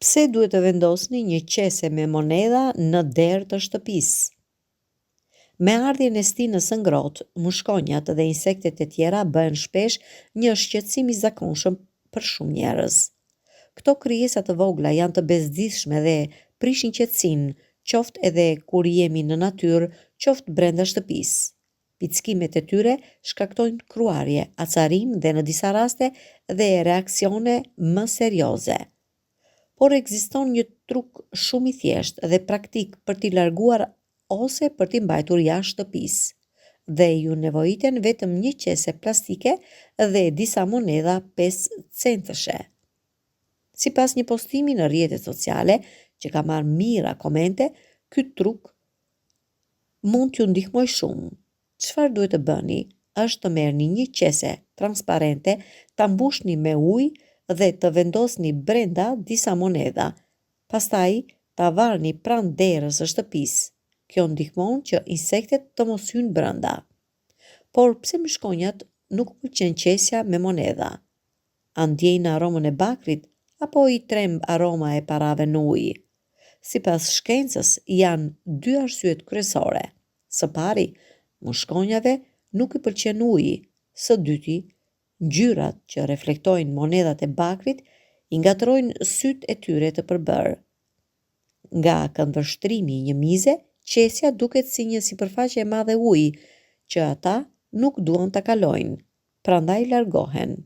Pse duhet të vendosni një qese me monedha në derë të shtëpisë? Me ardhjen e stinës së ngrohtë, mushkonjat dhe insektet e tjera bëhen shpesh një shqetësim i zakonshëm për shumë njerëz. Këto krijesa të vogla janë të bezdisshme dhe prishin qetësinë, qoftë edhe kur jemi në natyrë, qoftë brenda shtëpisë. Pickimet e tyre shkaktojnë kruarje, acarim dhe në disa raste dhe reaksione më serioze. Por ekziston një truk shumë i thjeshtë dhe praktik për t'i larguar ose për t'i mbajtur jashtë shtëpisë. Dhe ju nevojiten vetëm një qese plastike dhe disa monedha 5 centëshe. Sipas një postimi në rrjetet sociale që ka marrë mijëra komente, ky truk mund t'ju ndihmojë shumë. Çfarë duhet të bëni është të merrni një qese transparente, ta mbushni me ujë dhe të vendosni brenda disa monedha. Pastaj ta varni pranë derës së shtëpisë. Kjo ndihmon që insektet të mos hyjnë brenda. Por pse mushkonjat nuk pëlqen qesja me monedha? A ndjejnë aromën e bakrit apo i tremb aroma e parave në ujë? Sipas shkencës janë dy arsyet kryesore. Së pari, mushkonjave nuk i pëlqen uji, së dyti, ngjyrat që reflektojnë monedhat e bakrit i ngatërrojnë sytë e tyre të përbërë. Nga këndvështrimi i një mize, qesja duket si një sipërfaqe e madhe uji, që ata nuk duan ta kalojnë, prandaj largohen.